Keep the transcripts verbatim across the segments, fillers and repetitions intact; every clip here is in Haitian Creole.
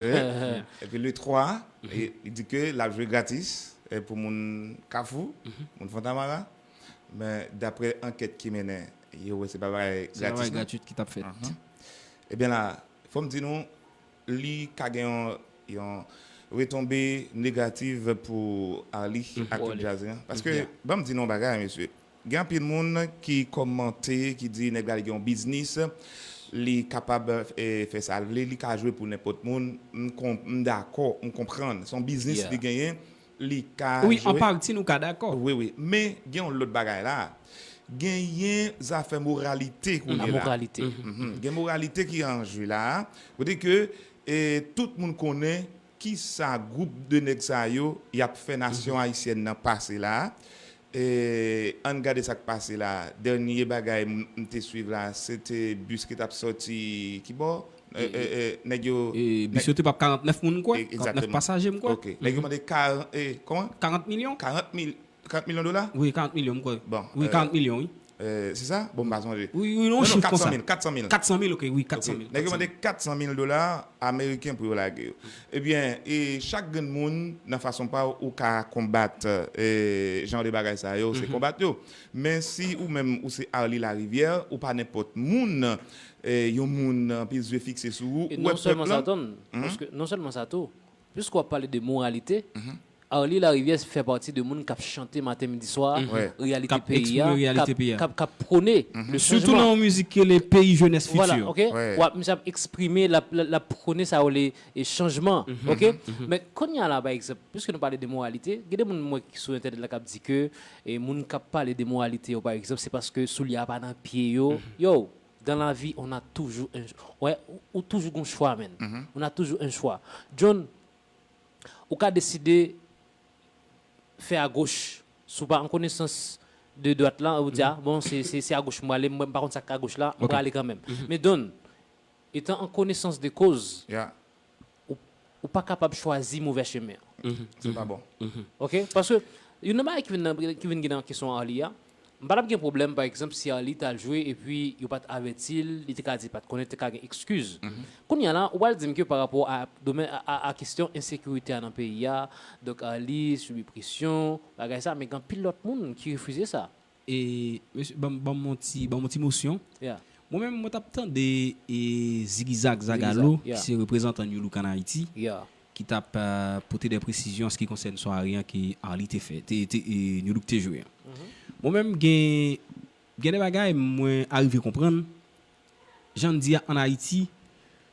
Epi le twa, e, li di ke l ap jwe gratis, e, pou moun Kafou, moun Fontamara. Men daprè ankèt ki mennen, yo wè se pa bagay gratis, non. Se pa bagay gratis ki t ap fèt. Ebyen la, fò m di nou, li ka gen yon, yon retonbe negatif pou Arly ak tout djaz lan. Paske, ban m di nou yon bagay, mesye. Gen anpil moun ki kòmante, ki di nèg la li gen yon biznis, li kapab, e, fè sa l vle, li ka jwe pou nenpòt moun. M kon-, m dakò, m konprann. Se yon biznis li genyen, li ka jwe. Wi, an pati nou ka dakò. Wi, wi. Men gen yon lòt bagay la. Genyen zafè moralite kounye la. Moralite. Gen moralite ki an jwe la. Kote ke, e, tout moun konnen kisa gwoup de nèg sa yo y ap fè nasyon ayisyèn nan pase la. E, ann gade sa k pase la. Dènye bagay m, m te swiv la, se te bis ki t ap sòti ki bò? E, e, e, nèg yo, e, bis yo te p ap karant nèf moun, m kwè. Karant nèf pasaje, m kwè. Ok. Nèg yo mande karant, e, kòman? Karant milyon? Karant mil, karant milyon dola? Wi, karant milyon, m kwè. Bon, wi, karant milyon, wi. E, se sa? Bon, m pa sonje. Wi, wi, non, chif konsa. Kat san mil, kat san mil. Kat san mil, ok, wi, kat san mil. Nèg yo mande kat san mil dola ameriken pou yo lage yo. Ebyen, e chak grenn moun, nan fason pa w, ou ka konbat, e, jan de bagay sa yo, se konbat yo. Men si ou menm, ou se Arly Larivière, ou pa nenpòt moun, e, yon moun anpil zye fikse sou ou, ou wè pèp lan. E non sèlman sa, Don, paske non sèlman sa tou, piske w ap pale de moralite, Arly Larivière fè pati de moun k ap chante maten, midi, swa, reyalite peyi a, k ap, k ap, k ap pwone le chanjman. Sitou nan yon mizik ki rele Peyi Jenès Fiti. Vwala, ok? W ap, misye ap eksprime, l ap, l ap, l ap pwone sa yo le, e, chanjman, ok? Men kounye a la, pa egzanp, piske nou pale de moralite, gen de moun m wè ki sou entènèt la k ap di ke, e, moun k ap pale de moralite yo, pa egzanp, se paske soulye a pa nan pye yo. Yo, dans la vie, on a toujours un, ouais, ou, ou toujou gon chwa, man. On a toujours un choix. John, ou ka deside fè agoch. Si w pa an konesans de dwat la, ou di, a, bon, se, se, se agoch m prale, mwen, m pa konn sa k agoch la, m prale kanmenm. Men Don, etan an konesans de koz, ou, ou pa kapab chwazi movè chemen an. Se pa bon. Ok? Paske, youn nan bagay ki vin nan, ki vin gen nan kesyon Arly a, m pa t ap gen pwoblèm, pa egzanp, si Arly t al jwe epi yo pa t avèti l, li te ka di l pa t konnen, te ka gen ekskiz. Kounye a la, ou pral di m ke pa rapò a, domè-, a, a, a kesyon ensekirite a nan peyi a, donk Arly sibi presyon, bagay sa, men gen anpil lòt moun ki refize sa. E, mesye, ban m, ban m yon ti, ban m yon ti mosyon. Mwen menm, mwen t ap tande, e, Ziggy Zag Zagalo, ki se reprezantan New Look an Ayiti, ki t ap, e, pote de presizyon an se ki konsène sware an ke Arly te fè, te, te, e, New Look te jwe an. Mwen menm, gen, gen de bagay mwen arive konprann, jan n di a ann Ayiti,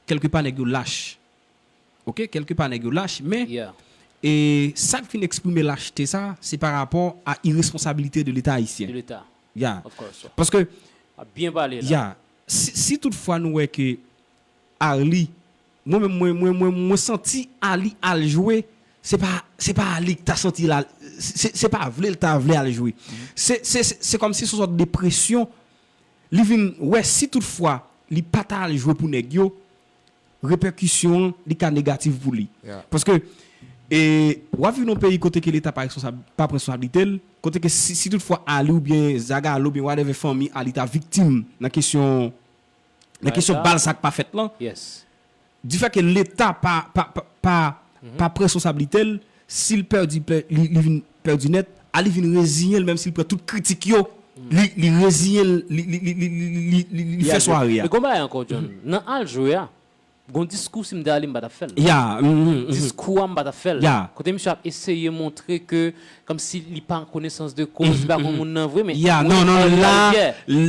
kèlkepa nèg yo lach. Ok, kèlkepa nèg yo lach, men, e, sa k vin eksprime lachte sa, se pa rapò a iresponsabilite de Leta ayisyen. De Leta. Ya. Of course. Paske, ap byen pale la. Ya, si, si toutfwa nou wè ke Arly, mwen menm, mwen, mwen, mwen, mwen santi Arly al jwe, se pa, se pa Arly ki ta santi l al, se, se pa vle l ta vle al jwe. Se, se, se, se kòmsi se yon sòt de presyon li vin wè si toutfwa li pa ta al jwe pou nèg yo, repèkisyon an, li ka negatif pou li. Paske, e, w ap viv nan yon peyi kote ke Leta pa responsab, pa pran responsablite l, kote ke si, si toutfwa Arly oubyen Zagalo oubyen whatever fanmi Arly ta viktim nan kesyon, nan kesyon bal sa k pa fèt lan, difè ke Leta pa, pa, pa, pa, pa pran responsablite l, si l pèdi, pè-, li, li vin pèdi nèt, Arly vin reziyen l, menm si l pran tout kritik yo, li, li reziyen l, li, li fè sware a. Men gon bagay ankò, John. Nan al jwe a, gon diskou si m te Arly m pa t ap fè l. Ya, diskou a m pa t ap fè l. Kote misye ap eseye montre ke kòmsi li pa an konesans de koz, li pa konn moun nan vre, men non, non, non, la,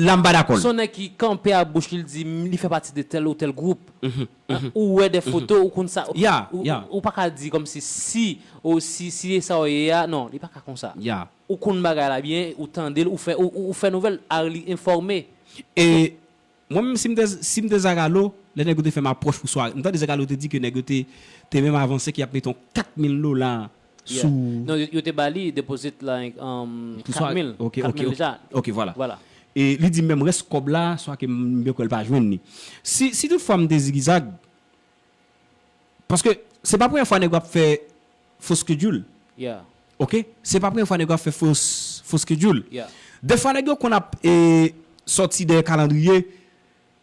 la m pa dakò. Se yon nèg ki kanpe a bouch li, li di li fè pati de tèl ou tèl gwoup. Ou wè de foto, ou konn sa. Ou, ou pa ka di kòmsi si, ou si, si e sa w ye a, non, li pa ka konsa. Ou konn bagay la byen, ou tande l, ou fè, ou, ou, ou fè nouvèl, Arly enfòme. E mwen menm, si m te, si m te Zagalo, lè nèg yo te fè m apwòch pou sware, m tande Zagalo te di ke nèg yo te, te menm avanse ke y ap mete yon kat mil dola sou. Non, yo, yo te ba li deposit, like, um, kat mil, kat mil deja. Ok, vwala. E li di menm rès kòb la, swa ke m, m byen kwè l pa jwenn li. Si, si toutfwa m te Ziggy Zag, paske se pa premyè fwa nèg yo ap fè fo skedjil. Ok? Se pa premyè fwa nèg yo ap fè fo, fo skedjil. Dèfwa nèg yo konn ap, e, sòti dèyè kalandriye,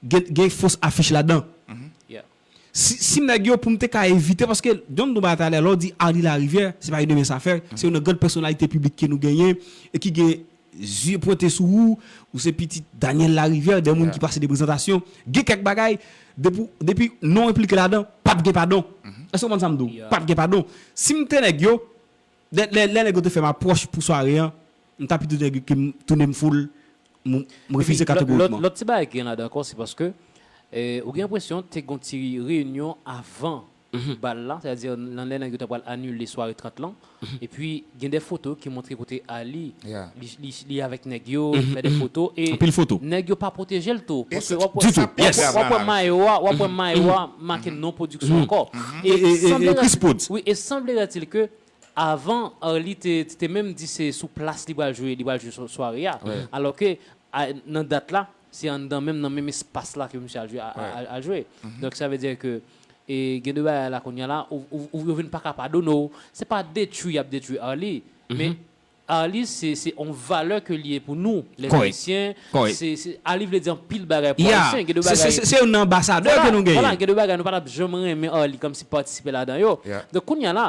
gen, gen fo afich ladan. Si, si nèg yo pou m te ka evite, paske jan m di w bagay talè, lè w di Arly Larivière, se pa yon demen sa fè, se yon nan gran pèsonalite piblik ke nou genyen e ki gen zye pwente sou ou, ou se pitit Daniel Larivière, de moun ki pase de prezantasyon, gen kèk bagay, depi, depi non enplike ladan, p ap gen padon. Èske w konprann sa m di w? P ap gen padon. Si m te nèg yo, lè, lè, lè nèg yo te fè m apwòch pou sware an, m ta pito nèg yo ke m tounen m foul, m, m refize kategorikman. Lòt ti bagay ki gen ladan ankò, se paske, eh, ou gen enpresyon te gen yon ti reyinyon avan bal la, sètadi nan lè nèg yo ta pral anile sware trant lan. Epi gen de foto ki montre kote Arly, li, li, li avèk nèg yo, li fè de foto e nèg yo pa pwoteje l tou. Paske w ap wè, w ap wè mayo a, w ap wè mayo a make non pwodiksyon ankò. E, e, e, e Chris Prod. Wi, e sanblerait-il ke avan, Arly te, te, te menm di se sou plas li pral jwe, li pral jwe swa-, sware a. Alò ke, a, nan dat la, se anndan menm, nan menm espas la ke misye al jwe, a, a, al jwe. Donk, sa vle di ke, e, gen de bagay la kounye a la, ou, ou, ou, yo vin pa ka padone w. Se pa detwi y ap detwi Arly, men Arly, se, se yon valè ke li ye pou nou, lè Ayisyen. Se, se, Arly vle di anpil bagay pou Ayisyen. Gen de bagay, se, se, se yon anbasadè ke nou genyen. Vwala, gen de bagay nou pa t ap janm renmen Arly kòmsi patisipe ladan yo. Donk, kounye a la,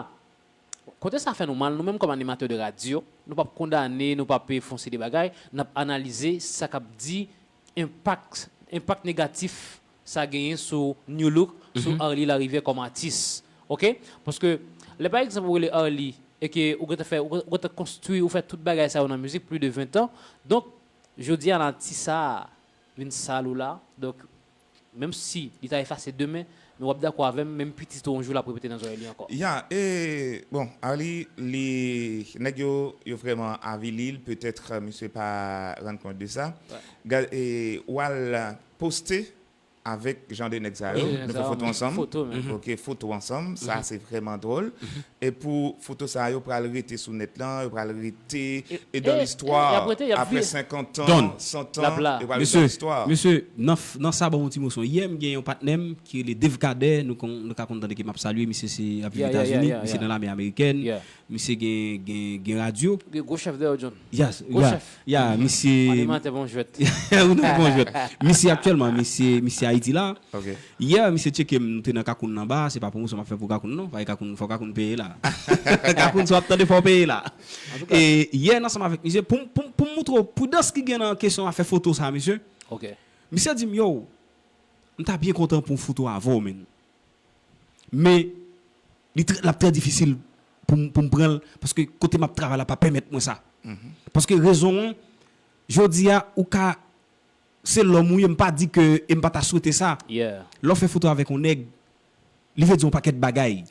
kote sa fè nou mal, nou menm kòm animatè de radyo, nou p ap kondane, nou p ap fè yon seri de bagay, n ap analize sa k ap di enpak, enpak negatif sa genyen sou Nu Look, sou Arly Larivière kòm atis. Oke? Paske, lè pa egzanp ou rele Arly, e ke ou gentan fè, ou gentan konstwi, ou fè tout bagay sa yo nan mizik, plis de ven tan. Donk, jodi a la, ti sa a vin sal ou la. Donk, menm si li ta efase demen, men w ap dakò avè m, menm pitit ou yon jou l ap repete nan zòrèy li ankò. Ya, e, bon, Arly, li, nèg yo, yo vrèman avili l, petèt, misye pa rann kont de sa. Ga-, e, w al poste avèk jan de nèg sa yo. Nou fè foto ansanm. Foto, men. Oke, foto ansanm. Sa, se vrèman dwòl. E pou foto sa yo pral rete sou nèt lan, yo pral rete e dan listwa. Apre senkant an, san tan, yo pral rete dan listwa. Mesye, nan, nan sa, ban m yon ti moso. Yè, m gen yon patnè m ki rele Dave Cadet, nou, nou ka konn tande ke m ap salye, misye se, ap viv Etazini, misye nan lame amerikèn. Misye gen, gen, gen radyo. Gen gwo chèf dèyè w, John. Yes, gwo chèf. Ya, misye. Animatè bon jwèt. Ou nan bon jwèt. Misye aktyèlman, misye, misye Ayiti la. Yè, misye tcheke m, nou te nan Kakoun anba, se pa pwomosyon m ap fè pou Kakoun non, pa Kakoun, fò Kakoun peye la. Kakoun, si w ap tande, fò w peye la. E yè, ansanm avèk misye, pou m, pou m, pou m moutre w pridans ki gen nan kesyon afè foto sa, mesye. Misye di m, yo, m ta byen kontan pou yon foto avè w, menn. Men, li trè, l ap trè difisil pou m, pou m pran l, paske kote m ap travay la pa pèmèt mwen sa. Paske rezon an, jodi a, ou ka, se lòm ou ye, m pa di ke, e m pa ta swete sa. Lè w fè foto avèk yon nèg, li vle di yon pakèt bagay.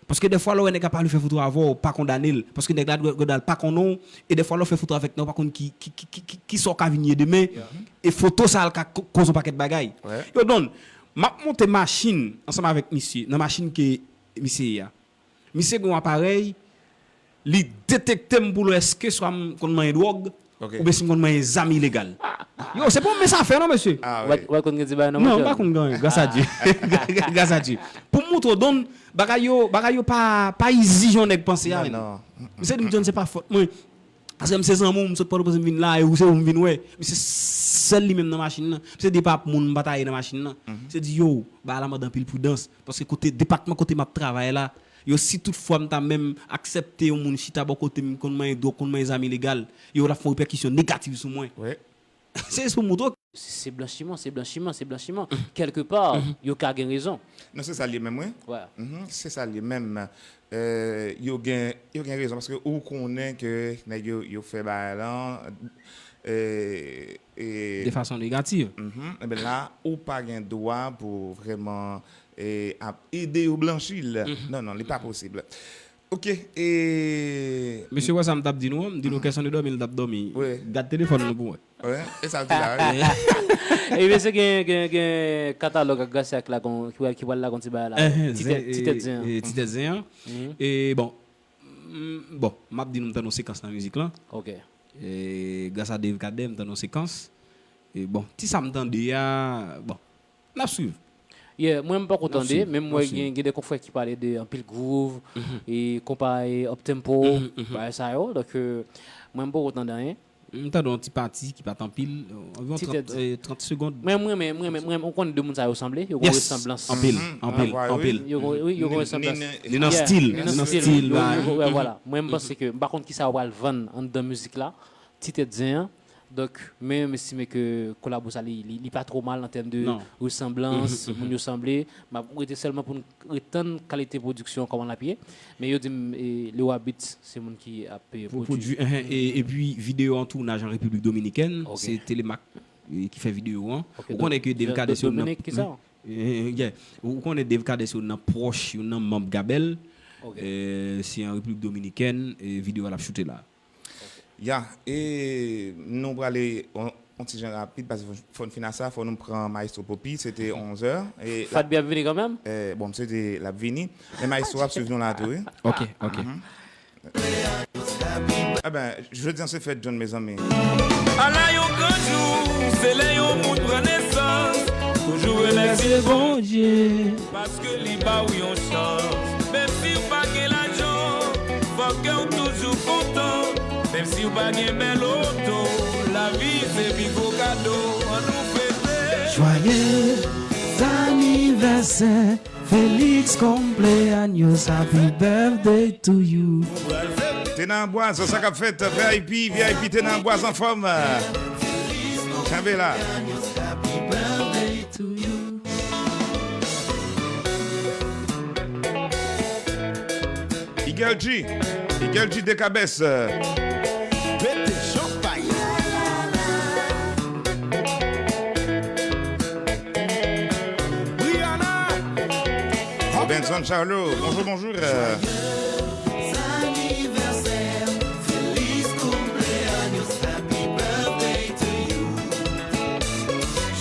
Paske dèfwa, lè w wè nèg la pa vle fè foto avè w, pa kondane l. Paske nèg la, dwèt, dwèt la, l pa konnen w, e dèfwa, lè w fè foto avèk nèg, ou pa konn ki, ki, ki, ki, ki, kisa w ka vin ye demen. E foto sa a, l ka ko-, koz yon pakèt bagay. Yo, Don, m ap monte machin ansanm avèk misye, nan machin ke misye ye a. Misye gen yon aparèy, li detekte m pou l wè èske swa m konn manyen dwòg, oubyen si m konn manyen zam ilegal. Yo, se pa yon mens afè non, mesye. Ou pa, ou pa konn gen ti bagay nan manje? Non, m pa konn gen anyen, gras a Dye. Gras a Dye. Pou m moutre w, Don, bagay yo, bagay yo pa, pa izi jan nèg panse a, menn. Misye di m, John, se pa fòt mwen. Paske m se zanmi w, m sot Pòtoprens, m vin la, e ou se ou m vin wè. Misye sèl li menm nan machin nan. Misye di pa moun m pa ta ye nan machin nan. Misye di, yo, bagay la mande anpil pridans. Paske kote, depatman kote m ap travay la, yo, si tout fwa m ta menm aksepte yon moun chita bò kote m, konn manyen dwòg, konn manyen zam ilegal, yo, l ap fè yon repèkisyon negatif sou mwen. Se jis pou m moutre w. Se, se blanchiman, se blanchiman, se blanchiman. Kèlke pa, yo ka gen rezon. Non, se sa l ye menm, wi. Se sa l ye menm. Eh, yo gen, yo gen rezon, paske ou konnen ke nèg yo, yo fè bagay lan, eh, eh, de fason negatif. Enben la, ou pa gen dwa pou vrèman, eh, ap ede yo blanchi l. Non, non, li pa posib. Oke, e mesye, wè sa m t ap di nou an, m di nou kè san de dòmi, l t ap dòmi. Gad telefòn nou pou wè. Wi, e sa l di la, wi. E mesye, gen, gen, gen katalòg ak Gracia ki lagon, ki pral, ki pral lagon ti bagay la. Ti tèt, ti tèt zen an. Ti tèt zen an. E bon, m, bon, m ap di nou m tande yon sekans nan mizik lan. Oke. E gras a Dave Cadet, m tande yon sekans. E bon, ti sa m tande a, bon, n ap swiv. Yeah, mwen m poko tande, men m wè gen, gen de konfrè ki pale de anpil groove, e konpa e uptempo, bagay sa yo. Donk, euh, mwen m poko tande anyen. M tande yon ti pati ki pa t anpil, anviwon trant, eh, trant segonn. Mwen, mwen, mwen, mwen, mwen, mwen, ou konn de moun sa yo sanble, yo gen resanblans. Anpil, anpil, anpil. Yo gen, wi, yo gen resanblans. Ni nan stil, ni nan stil la. Yo, yo, yo, vwala. Mwen, m panse ke, m pa konn kisa yo pral vann anndan mizik la, ti tèt zen an. Donk, men m estime ke kolabo sa, li, li, li pa twò mal an tèm de resanblans, moun yo sanble. M ap rete sèlman pou n ret tann kalite pwodiksyon, kòman l ap ye. Men yo di m, e, Leroy Beats, se moun ki ap, e, pwodui. Pwodui, enhen, e, epi videyo an tounaj an Repiblik Dominikèn, se Telemac, e, ki fè videyo an. Ou konnen ke Dave Cadence yo nan, e, e, yeah. Ou konnen Dave Cadence yo nan pwòch, yo nan manm Gabèl. E, se an Repiblik Dominikèn, e, videyo a l ap choute la. Ya, e nou prale on, on ti jan rapid, paske fò, fò n fin a sa, fò nou pran Maestro Poppy, se te onz è. E Fadby ap vini kanmenm? E, bon, m swete l ap vini. Men Maestro ap swiv nou la tou, wi. Ok, ok. Eben, jodi an se fèt John, mezanmi. Ala yon gran jou, se lè yon moun pran nesans. Toujou remèsye Bondye. Paske li ba w yon chans. Menm si w pa gen lajan, fò kè w toujou kontan. Menm si w pa gen bèl oto, lavi se pi gwo kado. Ann nou fete. Joyeux anniversaire, Félix cumpleaños, happy birthday to you. Te nan anbwaz, sa k ap fèt, V I P, V I P te nan anbwaz anfòm. Kenbe la. Igel G, Igel G Dekabès. Pete chanpay. Brianna. Benson Charlot, bonjou, bonjou.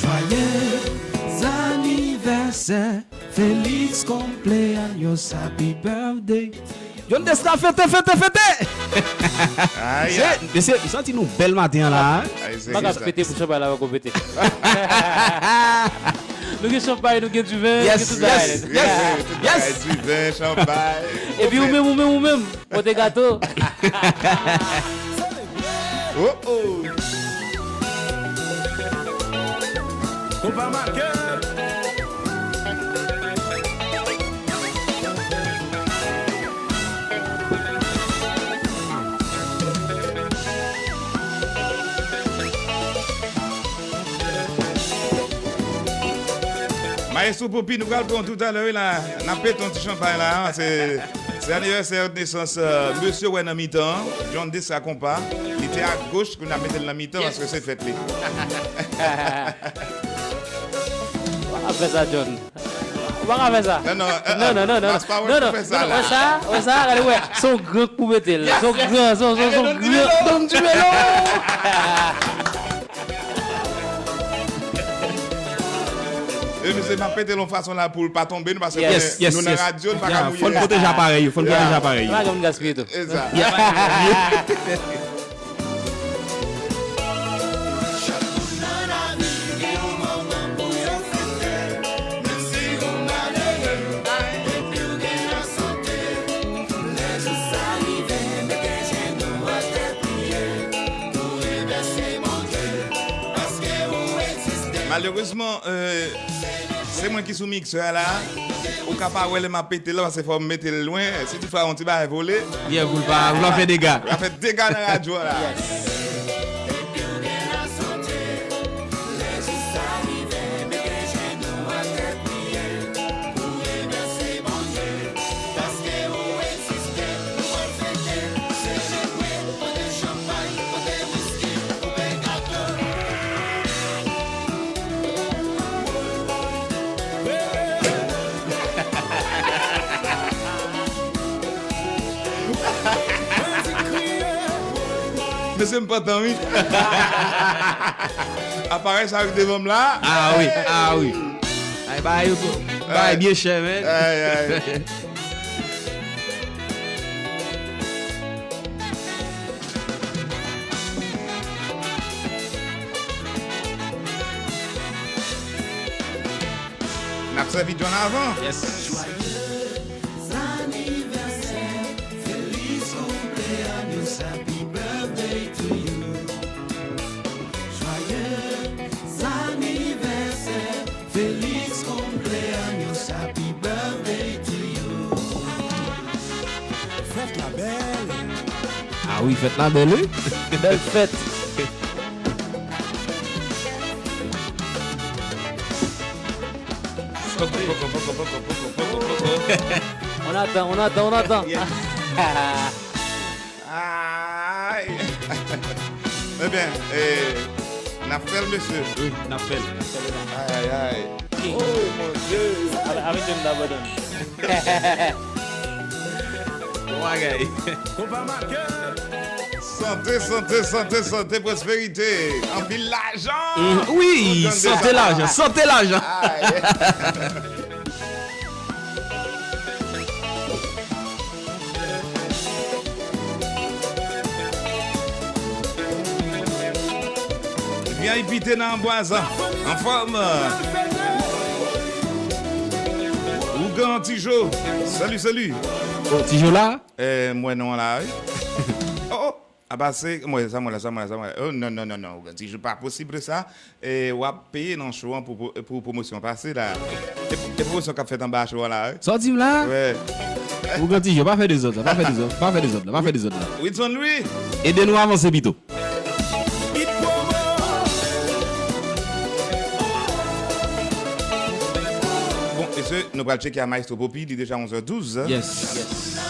Joyeux anniversaire, feliz cumpleaños, happy birthday. John Destra fete, fete, fete! Mesye, m santi nou bèl maten an la. M pa ka fete pou chanpay la poko pete. Nou gen chanpay, nou gen diven, nou gen tout bagay. Yes, yes, yes. Diven, chanpay. Epi ou menm, ou menm, ou menm. Pote gato. Oh, oh. Konpa make. Maestro Poppy, nou pral pran tout a lè, wi, la. N ap pete yon ti chanpay la, se, se anivèsè nesans, euh, mesye wè nan mitan, John Destra Konpa. Li te a goch, kounye a mete l nan mitan, paske se fèt li. Ou pa ka fè sa, John. Ou pa ka fè sa. Non, non, non, non, non, non. Wè sa, wè sa, gade, wè. Se yon gran k pou mete l. Se yon gran, se yon, se yon, se yon gran. Ban m ti velo. E misye, m ap pete l yon fason la pou l pa tonbe, nou, paske nou nan radyo, nou pa ka mouye. Fò n pwoteje aparèy yo, fò n pwoteje aparèy yo. Pa janm gaspiye tou. E sa. Malerezman, euh, se mwen ki sou miksè a la. Ou ka pa wè lè m ap pete l, paske fò m mete l lwen. Si toutfwa yon ti bagay vole, pou l pa, pou l pa fè dega. L ap fè dega nan radyo a la. Mesye, m pantan, wi. Aparèy sa rive devan m la. Ah wi, ah wi. Ay, bagay yo, bagay byen chè, men. Ay, ay. N ap sèvi John avan. Yes. Joyeux anniversaire, feliz cumpleaños, happy birthday to you. Fèt la bèl. Ah wi, fèt la bèl, wi. Bèl fèt. On attend, on attend, on attend. Ay! Ebyen, eh, n ap fè l, mesye. Wi, n ap fè l. Ay, ay, ay. Oh, mon Dieu. Avè-, avèk John Dabadon. Bon bagay. Sante, sante, sante, sante, pwosperite. Anpil lajan. Mm, wi, sante lajan, sante lajan. Ay. V I P te nan anbwaz. Anfòm. Ougan Tijo. Salut, salut. Oh, Tijo la? Eh, m wè non an la, wi. Oh, oh. A pase, mwen, sa mwen la, sa mwen la, sa mwen la. Oh, non, non, non, non, Ougan Tijo, pa posib sa. Eh, w ap peye nan show an pou, pou, pou pwomosyon pase la. E, e pwomosyon k ap fèt anba show an la, wi. Sa w di m la? Wi. Ougan Tijo, pa fè dezòd la, pa fè dezòd, pa fè dezòd la, pa fè dezòd la. Wilson Louis. Ede nou avanse pito. Bon, mesye, nou pral tcheke a Maestro Poppy, li deja onz è douz. Yes. Yes.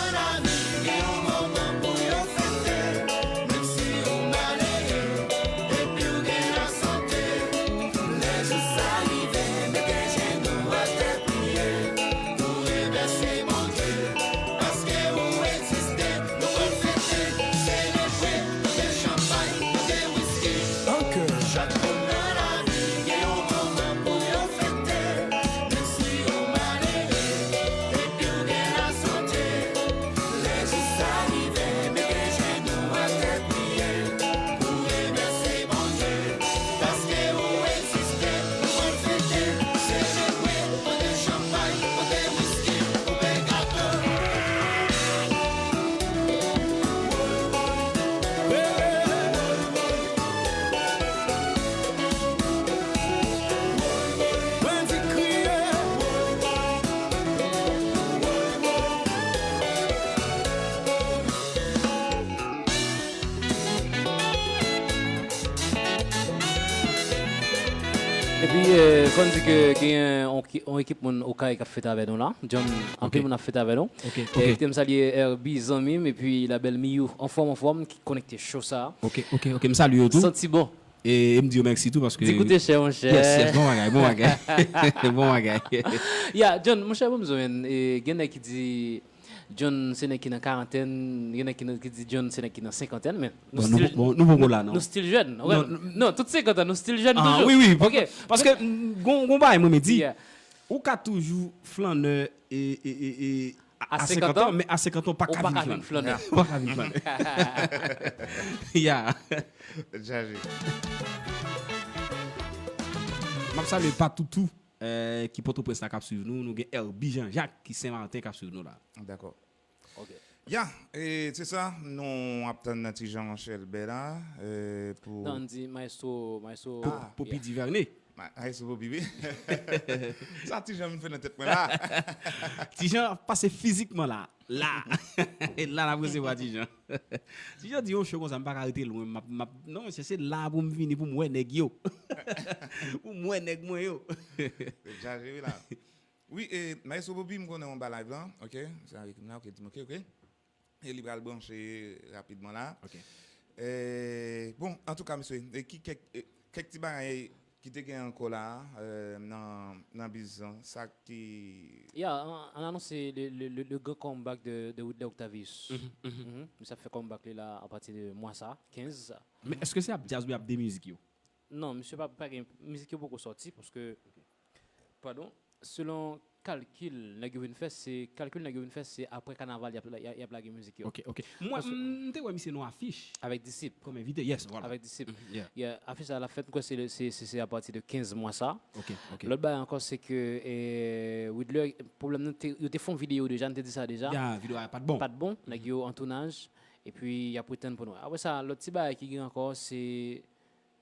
Epi, eh, fò n di ke genyen yon ki-, yon ekip moun Okay k ap fete avè nou la. John, anpil moun ap fete avè nou. Ok, ok. Eh, kite m salye Herbie, zanmi m, epi la bèl Miyou, anfòm, anfòm, ki konekte cho sa. Ok, ok, ok. M salye yo tou. Santi bon. E, e m di yo mèsi tou paske... Di koute chè, monchè. Yes, yes, bon bagay, bon bagay. Bon bagay. Ya, John, monchè, bon, m di w, men, e, gen nèg ki di John se nèg ki nan karantèn, gen nèg ki nan, ki di John se nèg ki nan senkantèn, men nou still, bon, nou poko la, non. Nou still jèn, non, tout senkant an, nou still jèn toujou. Ah, wi, wi, ok. Paske, mm, gon, gon bagay mwen, mwen di, ou ka toujou flannè e, e, e, e, a, a senkant an, men a senkant an, ou pa ka vin flannè. Ou pa ka vin flannè. Ya. Tèt chaje. M ap salye Patoutou, eh, ki Pòtoprens la k ap swiv nou. Nou gen Herbie Jean Jacques ki Sen Marten k ap swiv nou la. Dakò. Ok. Ya, e, se sa, nou ap tann Ti Jan Chèlbè la, e, pou... Non, di Maestro, Maestro Poppy Duvernay. Ma-, Maestro Poppy, wi. Sa Ti Jan vin fè nan tèt mwen la. Ti Jan ap pase fizikman la. La. E la n ap resevwa Ti Jan. Ti Jan di yon cho konsa, m pa ka rete lwen. M ap, m ap, non, mesye, se la pou m vini, pou m wè nèg yo. Pou m wè nèg mwen yo. Tèt chaje, wi, la. Wi, e, Maestro Poppy, m konnen w anba live lan, ok? Se avèk m la, ok, di m ok, ok? E li pral branche rapidman la. Ok. E, bon, antouka, mesye, e ki kèk, e, kèk ti bagay ki te gen ankò la, e, nan, nan biz lan, sa ki... Ya, an, an anonse le, le, le, le grand comeback de, de Widler Octavius. Mhm, mhm. Mhm. Misye ap fè comeback li la apati de mwa sa, kenz sa. Men èske se ap djaz oubyen ap de mizik yo? Non, misye pa, pa gen, mizik yo poko sòti, paske, padon, selon kalkil nèg yo vin fè, se, kalkil nèg yo vin fè, se apre kanaval y ap, y ap, y ap lage mizik yo. Ok, ok. Mwen, m, m te wè misye nan afich. Avèk Disip. Kòm envite, yes, vwala. Avèk Disip. Mhm, yeah. Yeah, afich sa la fèt, m kwè se le, se, se, se apati de kenz mwa sa. Ok, ok. Lòt bagay ankò, se ke, eh, Widler, pwoblèm nan, te, yo te fè yon videyo deja, n te di sa deja. Ya, videyo a pa t bon. Pa t bon, nèg yo an tounaj, epi y ap retann pou nou. Apre sa, lòt ti bagay ki gen ankò, se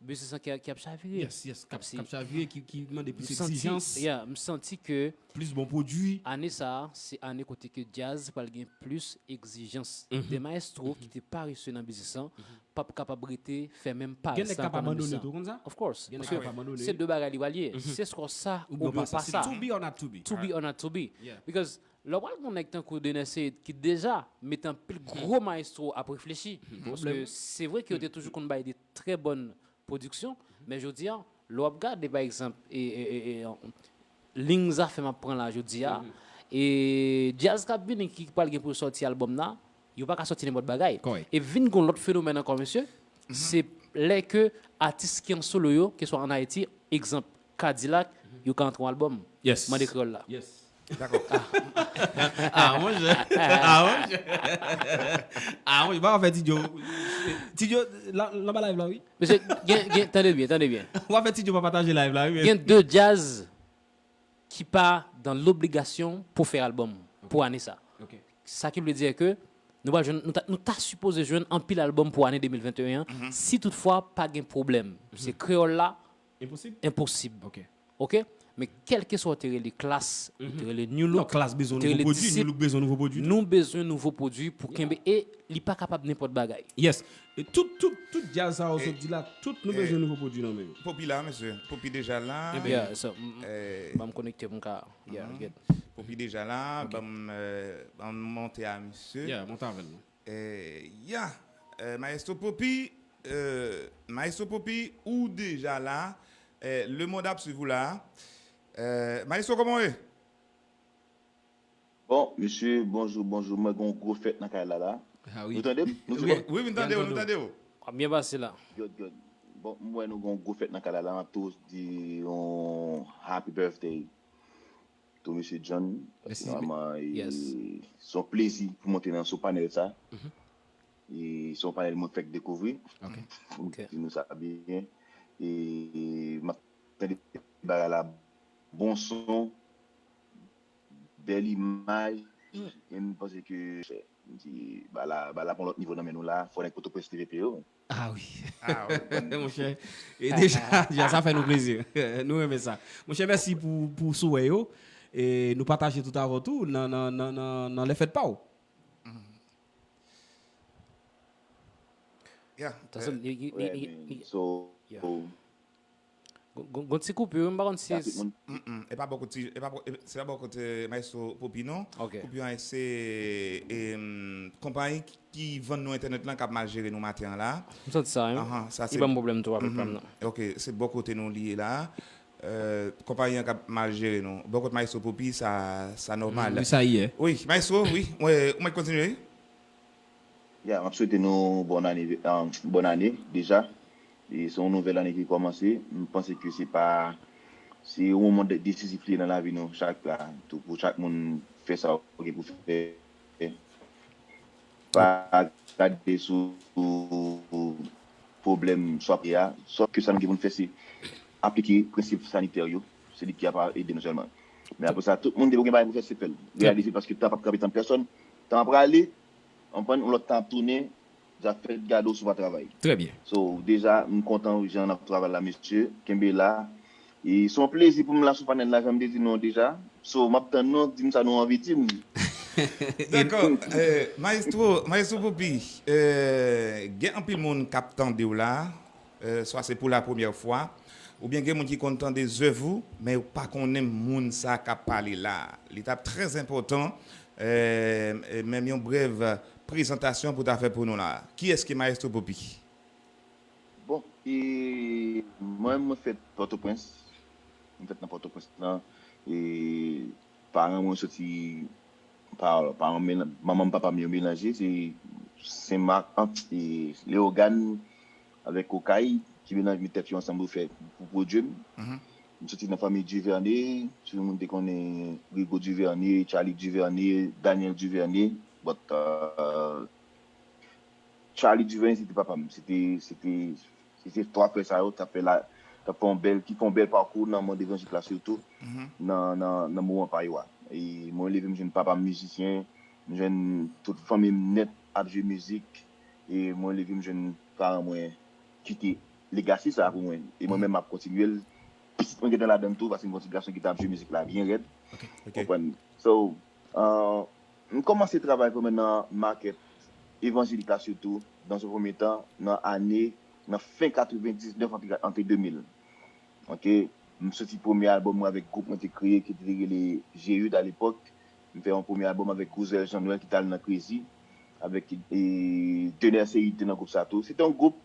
Biznis lan ki, ki ap chavire. Yes, yes, k ap Si. k ap chavire, ki, ki mande M plis santi, egzijans, yeah, m santi ke plis bon pwodui. Ane sa a, se ane kote ke djaz pral gen plis egzijans. Gen mayestwo ki te parese nan biznis lan, p ap kapab rete fè menm parès Gen nèg lan k ap ankò nan biznis abandone lan. Tou, konn sa? Of course. Gen nèg Paske k ap abandone. Se de bagay li pral ye. Se swa sa oubyen w pa sa. To be or not to be. To be or not to be. Yeah. Because lè w pral gen yon nèg tankou Dener Ceide ki deja mete anpil gwo mayestwo ap reflechi. Paske se vre ke yo te toujou konn bay de trè bòn pwodiksyon, men jodi a, lè w ap gade pa egzanp, e, e, e, e, liy zafè m ap pran la jodi a, e djaz k ap vini ki pral gen pou yo sòti albòm la, yo pa ka sòti nenpòt bagay. Kòrèk. E vin gon lòt fenomèn ankò, mesye, se lè ke atis ki an solo yo, ke swa an Ayiti, egzanp, Kadilak, yo ka antre yon albòm. Yes. Mande kreyòl la. Yes. Dakò. Ah, monchè. Ah, monchè. Ah, monchè. Pa fè Ti Djo. Ti Djo, la, la ba live la, wi. Mesye, gen, gen, tande byen, tande byen. W ap fè Ti Djo pa pataje live la, wi. Gen de djaz ki pa dan lobligasyon pou fè albòm pou ane sa. Ok. Sa ki vle di ke nou pa jwenn, nou ta, nou ta sipoze jwenn anpil albòm pou ane de mil venteyen an, si toutfwa pa gen pwoblèm. Se kreyòl la, Enposib? Enposib. Ok. Ok? Men kèlkeswa w te rele Klass, ou te rele New Non, Look, Klass bezwen te rele nouvo pwodui, Disip, New Look bezwen nouvo pwodui. Nou bezwen nouvo pwodui pou kenbe e li pa kapab nenpòt bagay. Yes. E tout, tout, tout djaz sa yo sot di la, tout nou bezwen nouvo pwodui nan men yo. Popi la, mesye. Popi deja la. Yeah, so, m- m- Eh, ban m konekte pou m ka, yeah, get. Popi deja la. Ban m, eh, ban m monte a misye. Yeah, monte avè l non. Eh, ya. Eh, Maestro Popi, eh, Maestro Popi, ou deja la. Eh, lemonn ap swiv ou la. Eh, Maestro, kòman w ye? Bon, mesye, bonjou, bonjou. Mwen gen yon gwo fèt nan kay la la. Ah wi. Nou tande m? Nou se Wi. bon? Wi, wi, m tande w, nou tande w. W ap byen pase la. Good, good. Bon, m wè nou gen yon gwo fèt nan kay la la. M ap tou di yon happy birthday to Mesye John. Mèsi. Vrèman, e, Yes. se yon plezi pou monte nan sou panèl sa. E se yon panèl mwen fèk dekouvri. Ok. Pou m Ok. di nou sa byen. E m ap tande bagay la, bon son, bèl imaj, e m panse ke, m di, bagay la, bagay la pran lòt nivo nan men nou la, fò nèg Pòtoprens leve pye yo. Ah wi. Ah, wi. Monchè. E deja, deja, sa fè nou plezi. Nou renmen sa. Monchè, mèsi pou, pou souwè yo. E nou pataje tout avè w tou nan, nan, nan, nan, nan lè fèt pa w. Ya. Sa se- y- y- Wè, y- men, y- so, Yeah. Gon- gon- gon ti koupi, m pa konn si ya tout moun. Mm-mm. E pa bòkò ti, e pa bò- e- se pa bòkò ti Maestro Popi non. Ok. Koupi an se e, mm, konpayi ki vann nou entènèt lan k ap mal jere nou maten an la. M santi sa, wi. Ahan, sa Li se ban m pwoblèm tou avèk Mhm. pa m nan. Ok, se bò kote nou li ye la. Euh, konpayi an k ap mal jere nou. Bò kote Maestro Popi, sa, sa nòmal. Wi, sa ye. Wi, Maestro, wi. Mwen, ou mèt kontinye, wi. Ya, m ap swete nou bòn ane, ah, bòn ane deja. E se yon nouvèl ane ki kòmanse. M panse ke se pa, se yon moman de- desizif li ye nan lavi nou chak la. Tou pou chak moun fè sa w gen pou fè. Pa gade sou pwoblèm swap ye a, sòf ke sa nou gen pou n fè se aplike prensip sanitè yo. Se li ki ap ede nou sèlman. Men apre sa, tout moun depi w gen bagay pou fè, se fè l. Reyalize l paske tan p ap kanpe tann pèsonn. Tan ap prale, w konprann, yon lòt tan ap tounen, zafè gade w si w pa travay. Trè byen. So, deja, m kontan jan n ap travay la, mesye. Kenbe la. E se yon plezi pou m la sou panèl la, jan m te di nou an deja. So, m ap tann nou, di m sa nou anvi di m. Dakò. Euh, Maestro, Maestro Popi, euh, gen anpil moun k ap tande w la, euh, swa se pou la premyè fwa, oubyen gen moun ki konn tande zèv ou, men yo pa konnen moun sa k ap pale la. Li t ap trè enpòtan, euh, menm yon brèv prezantasyon pou ta fè pou nou la. Kiyès ki Maestro Popi? Bon, e mwen, mwen fèt Pòtoprens. Mwen fèt nan Pòtoprens lan. E paran mwen soti pa, paran mwen, manman m, papa m yo melanje, se Sen Mak, ant, e Leyogàn avèk Okay ki melanje, met tèt yo ansanm pou fè, pou pwodui m. M soti nan fanmi Duvernay, tout moun te konnen Rigaud Duvernay, Charlie Duvernay, Daniel Duvernay, but, euh, Charlie Duvernay, se te papa m. Se te, se te, se te twa frè sa yo, t ap fè la, t ap fè yon bèl, ki fè yon bèl pakou nan mond evanjik la, sitou nan, nan, nan moman pa yo a. E mwen leve, m jwenn papa m mizisyen, m jwenn tout fanmi m nèt ap jwe mizik, e mwen leve, m jwenn paran mwen kite legacy sa pou mwen. E mwen menm, m ap kontinye l. Pitit mwen gentan ladan l tou, paske m gen yon ti gason ki t ap jwe mizik la byen rèd. Ok. Ok. Konprann? So, uh, m kòmanse travay pou mwen nan market evanjelik la sitou, dans un premier temps, nan ane, nan fen katrevendiznèf antre, antre de mil. Ok? M soti premye albòm mwen avèk gwoup mwen te kreye ki te rele Jeyud alepòk. M fè yon premye albòm avèk Gouzel Jean Noël ki t al nan Crazy. Avèk e, Dener Seid te nan gwoup sa tou. Se te yon gwoup,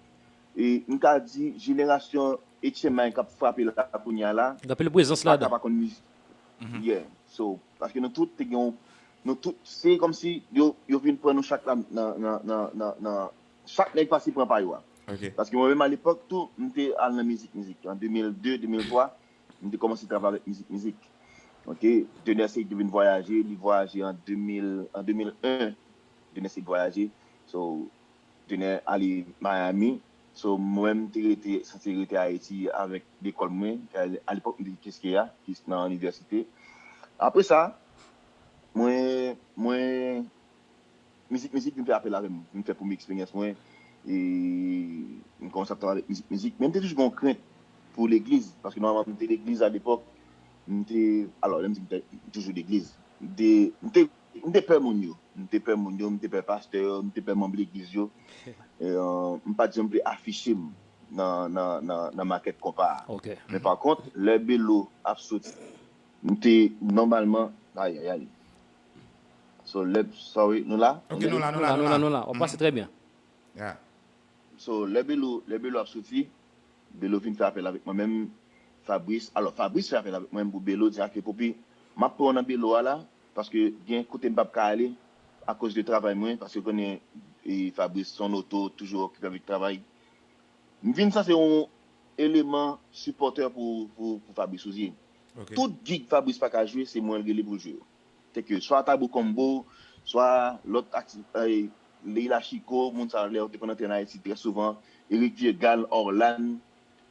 e, m ka di, jenerasyon H M I k ap frape la kounye a la, Gen anpil prezans pa ka ladan. pa konn mizik. Yeah. So, paske nou tout te gen yon, nou tout, se kòmsi yo, yo vin pran nou chak la nan, nan, nan, nan, nan chak nèg pase pran pa yo a. Ok. Paske mwen menm alepòk tou, m te al nan mizik, mizik. An de mil de, de mil twa, m te kòmanse travay avèk mizik, mizik. Ok, Dener Seid te vin vwayaje, li vwayaje an de mil, an de mil en, Dener Seid vwayaje. So, Dener ale Miami. So, mwen, m te rete, sanse rete Ayiti avèk lekòl mwen. Alepòk, m te Kiskeya, ki nan inivèsite. Apre sa, mwen, mwen, mizik, mizik, vin fè apèl avè m, vin fè premye eksperyans mwen. E m kòmanse ap travay avèk mizik, mizik. Men m te toujou gen yon krent pou legliz, paske nòmalman, m te legliz alepòk. M te, alò, lè m di m te toujou legliz, m te, m te, m te pè moun yo. M te pè moun yo, m te pè pastè yo, m te pè manm legliz yo. E, euh, m pa t janm vle afiche m nan, nan, nan, nan makèt konpa a. Ok. Men pa kont, lè Belo ap soti, m te nòmalman, ayayay. So, lè, sorry, nou la? Ok, nou la, nou Nou la, la, nou la, nou la. W ap pase trè byen. Yeah. So, lè Belo, lè Belo ap soti, Belo vin fè apèl avèk mwen menm, Fabrice. Alò, Fabrice fè apèl avèk mwen pou Belo, di ake Popi, m ap pran w nan Belo a la, paske gen kote m p ap ka ale, akoz de travay mwen, paske w konnen, e, Fabrice, son oto, toujou okipe avèk travay. M vin sanse yon eleman sipòtè pou, pou, pou Fabrice Rouzier. Ok. Tout gig Fabrice pa ka jwe, se mwen l rele pou l jwe yo. Tèlke swa Tabou Combo, swa lòt akti, eh, Leila Chico, moun sa yo lè yo te konn antre an Ayiti trè souvan, Eric Viegal, Orlan.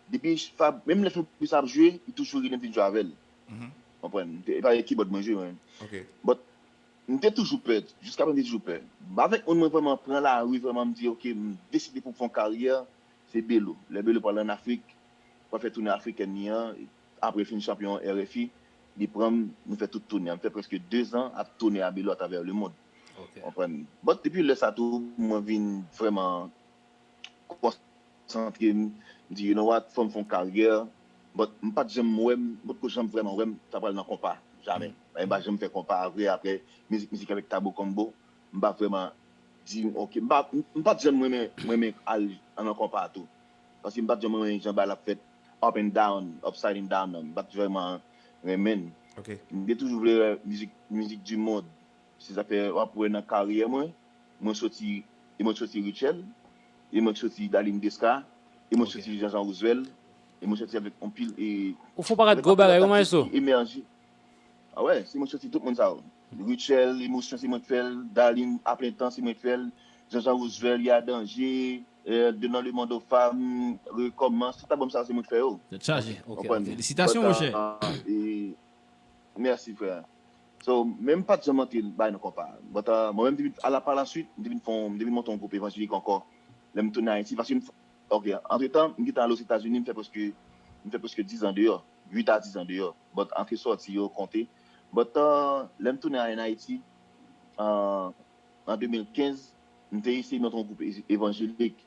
Depi Fab, menm lè Fabrice ap jwe, li toujou rele m vin jwe avè l. Mhm. Konprann? E pa keyboard mwen jwe, mwen. Ok. But, m te toujou pè, jiska prezan m te toujou pè. Avèk moun mwen vrèman pran lari, vrèman m di, ok, m deside pou m fè yon karyè, se Belo. Lè Belo pral ann Afrik, pral fè toune afrikèn li an, apre l fin chanpyon R F I, li pran m, nou fè tout toune an. M fè prèske de zan ap toune a Belo atravè lemond. Ok. Konprann? But depi lè sa tou, mwen vin vrèman konsantre m, m di, you know what, fò m fè yon karyè. But m pa t janm wè m, m potko janm vrèman wè m ta pral nan konpa. Jamè. M pa janm fè konpa vre apre mizik, mizik avèk Tabou Combo. M pa vrèman di, ok, m pa, m pa t janm renmen, renmen al nan konpa tou. Paske m pa t janm renmen jan bagay la ap fèt up and down, upside and down nan. M pa t vrèman renmen l. Ok. M te toujou vle wè mizik, mizik di mond. Se sa k fè w ap wè nan karyè mwen, mwen soti, e mwen soti Rutshelle, e mwen soti Darline Desca, e mwen Ok. soti Jean Jean Roosevelt, e mwen soti avèk anpil e Ou fè yon pakèt gwo bagay, wi, maestro. Emèje. Ah ouais, se mwen soti tout moun sa yo. Rutshelle, Emosyon, se mwen k fè l, Darline, A Plein Temps, se mwen k fè l, Jean Jean Roosevelt, Ya Danje, euh, Donnons le monde aux femmes, Recommence, tout album sa yo se mwen k fè yo. Tèt chaje. Ok, Konprann? ok. Felisitasyon, But, monchè. uh, e, mèsi, frè. So, menm pa t janm antre bay nan konpa. But, uh, mwen menm, depi, a la, pa la suite, m te vin fè yon, m te vin monte yon gwoup evanjelik ankò. Lè m tounen Ayiti, paske m, ok, antretan, m gentan al Ozetazini, m fè prèske, m fè prèske diz an deyò, uit a diz an deyò. But antre sòti yo konte. But, uh, lè m tounen an Ayiti, uh, an de mil kenz, m te eseye monte yon gwoup e- evanjelik.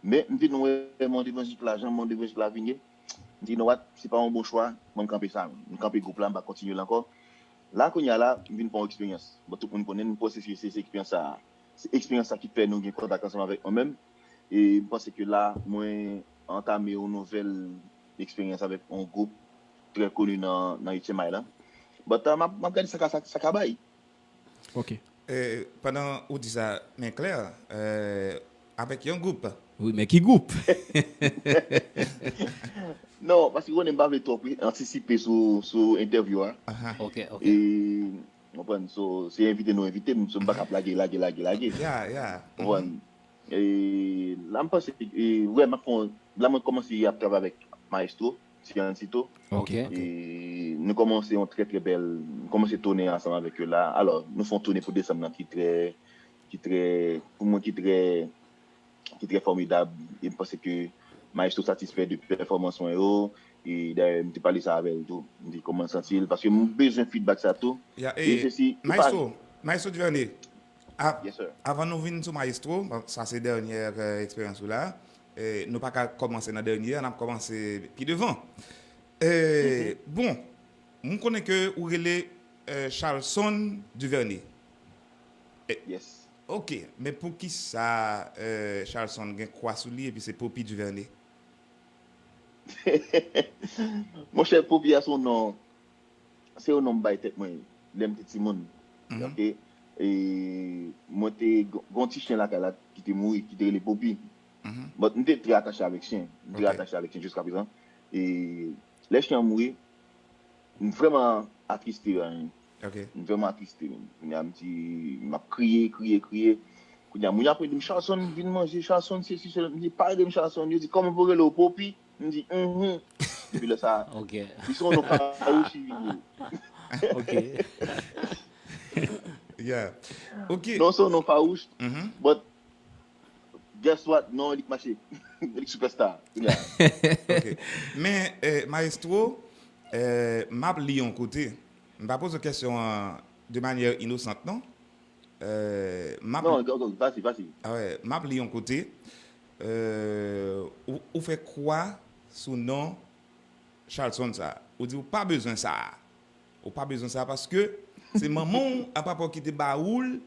Men m vin wè mond evanjelik la, jan mond evanjelik la vin ye. M di, you know what, se pa yon bon chwa, mwen m kanpe sa. M kanpe gwoup la, m pa kontinye l ankò. La, kounye a la, m vin pran yon eksperyans. Bon, tout moun konnen m, pwosesi, se, se eksperyans sa, se eksperyans sa ki fè nou gen kontak ansanm avèk mwen menm. E m panse ke la, mwen antame yon nouvèl eksperyans avèk yon gwoup trè koni nan, nan H M I la. But, uh, m ap, m ap gade sa ka, sa, sa ka bay. Ok. E, pandan ou di sa, men klè, e, avèk yon gwoup. Wi, men ki gwoup? Non, paske konnen m pa vle twòp antisipe sou, sou entèvyou a. Aha. Ok, ok. E, w konprann, so, se envite nou envite m, so m pa ka ap lage, lage, lage, lage. Yeah, yeah. Konprann? E la, m panse, e, wè, m ap fè yon, la, mwen kòmanse ap travay avèk Maestro, Siancito. Ok. E nou kòmanse yon trè, trè bèl, nou kòmanse tounen ansanm avèk yo la. Alò, nou fè yon tounen pou desanm nan ki trè, ki trè, pou mwen, ki trè, ki trè fòmidab. E m panse ke Maestro satisfè de pèfòmans mwen yo. E dayè, m te pale sa avè l tou. M di kòman l santi l, paske m bezwen feedback sa tou. Ya, e, e se si, Maestro, Maestro Duvernay, a, yes, avan nou vin sou Maestro, bon, sa se dènyè, euh, eksperyans ou la. E, nou pa ka kòmanse nan dènyè, n ap kòmanse pi devan. E, bon, m konnen ke ou rele, euh, Charlson Duvernay. E, yes. Ok, men poukisa, euh, Charlson gen kwa sou li epi se Poppy Duvernay? Monchè, Poppy a se yon non, se yon non m bay tèt mwen lè m te timoun. Mm -hmm. Ok? E mwen te gon ti chen lakay la ki te mouri, ki te rele Poppy. Mm -hmm. But m te trè atache avèk chen. M trè atache avèk chen jiska prezan. E lè chen an mouri, m vrèman atriste. Ok. M vrèman atriste. Kounye a m di, m ap kriye, kriye, kriye. Kounye a moun apre di m, Charlson, vin manje, Charlson, se si, se, m di, pa rele m Charlson. Yo di, kòman pou rele w, Poppy? M di, mhm. Epi lè sa, ok, li se yon non fawouch li ye. Ok. Yeah. Ok. Non, se yon non fawouch. Mm -hmm. But guess what? Non, li k mache. Li k superstar. Yeah. Ok. Men, eh, Maestro, eh, m ap li yon kote. M pa poze kèsyon an de manyè inosant, non. Euh, m ap... Non, vas-y, vas-y. Ah ouais, m ap li yon kote. Euh, ou, ou fè kwa sou non Charlson sa. Ou di ou pa bezwen sa. Ou pa bezwen sa paske se manman w a papa w ki te ba ou l,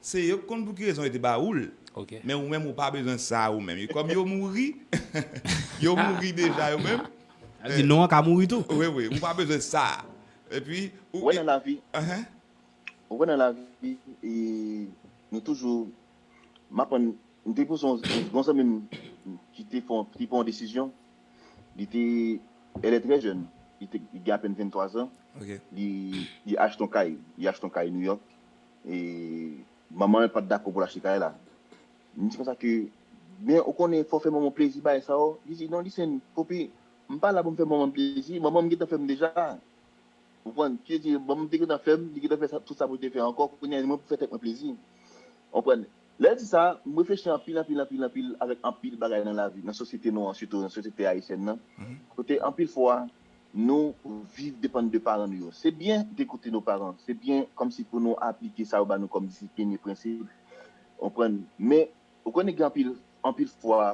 se yo k konn pou ki rezon yo te ba ou l. Ok. Men ou menm ou pa bezwen sa ou menm. E kòm yo mouri, yo mouri deja yo menm. Sa vle di non an ka mouri tou. Wi, wi, ou pa bezwen sa. Epi, ou wè nan lavi. Ou wè nan lavi, e, nou toujou, m aprann, m te poze yon, yon zanmi m ki te fè, te pran yon desizyon. Li te, elle est très jeune. Li te, li gen apèn venntwa zan. Ok. Li, li achte yon kay. Li achte yon kay New York. E manman l pa t dakò pou l achte kay la. M di konsa ke, men ou konnen, fò fè manman w plezi, bagay sa yo. Li di, non, listen, Poppy, m pa la pou m fè manman m plezi. Manman m gentan fè m deja. Ou konprann? Ki di, bon, m te gentan fè m, li gentan fè sa, tout sa pou l te fè ankò, kounye a mwen pou fè tèt mwen plezi. Ou konprann? Lè l di sa, m reflechi anpil, anpil, anpil, anpil, avèk anpil bagay nan lavi, nan sosyete nou an, sitou nan sosyete ayisyèn nan. Kote anpil fwa, nou viv depann de paran nou yo. Se byen de koute nos parents, se byen kòmsi pou nou aplike sa yo ba nou kòm disiplin e prensip. Ou konprann? Men, ou konnen gen anpil, anpil fwa,